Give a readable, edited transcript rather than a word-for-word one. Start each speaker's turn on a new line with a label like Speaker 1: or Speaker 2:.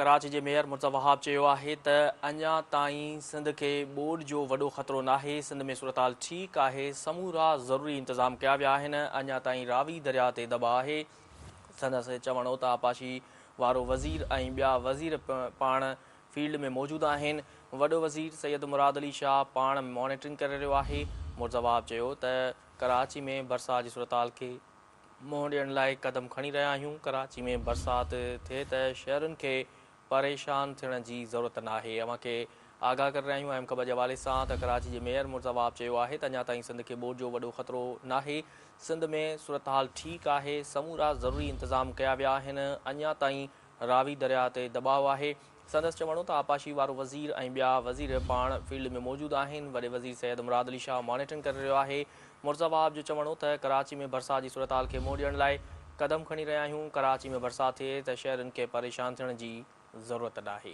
Speaker 1: ڪراچي جي ميئر مرتضيٰ وهاب چيو آهي ته اڃا تائين سنڌ کي ٻوڏ جو وڏو خطرو ناهي، سنڌ ۾ صورتحال ٺيڪ آهي، سمورا ضروري انتظام ڪيا ويا آهن، اڃا تائين راوي درياء تي دٻاء آهي. سندس چوڻ هو ته آبپاشي وارو وزير ۽ ٻيا وزير پاڻ فيلڊ ۾ موجود آهن، وڏو وزير سيد مراد علي شاهه پاڻ مانيٽرنگ ڪري رهيو آهي. مرتضيٰ وهاب چيو ته ڪراچي ۾ برسات جي صورتحال کي منهن ڏيڻ لاء قدم کڻي رهيا آهيون، ڪراچي ۾ برسات ٿئي ته شهرين کي پريشان ٿيڻ جي ضرورت ناهي، اوهان کي آگاهه ڪري رهيا آهيون اهم خبر جي حوالي سان ته ڪراچي جي ميئر مرتضيٰ وهاب چيو آهي ته اڃا تائين سنڌ کي ٻوڏ جو وڏو خطرو ناهي، سنڌ ۾ صورتحال ٺيڪ آهي، سمورا ضروري انتظام ڪيا ويا آهن، اڃا تائين راوي درياهه تي دٻاء آهي. سندس چوڻ هو ته آبپاشي وارو وزير ۽ ٻيا وزير پاڻ فيلڊ ۾ موجود آهن، وڏي وزير سيد مراد علي شاهه مانيٽرنگ ڪري رهيو آهي. مرتضيٰ وهاب جو چوڻ هو ته ڪراچي ۾ برسات جي صورتحال کي منهن ڏيڻ لاء قدم کڻي رهيا آهيون، ڪراچي ۾ برسات ٿئي ته شهرين کي پريشان ٿيڻ جي ضرورت ناهي.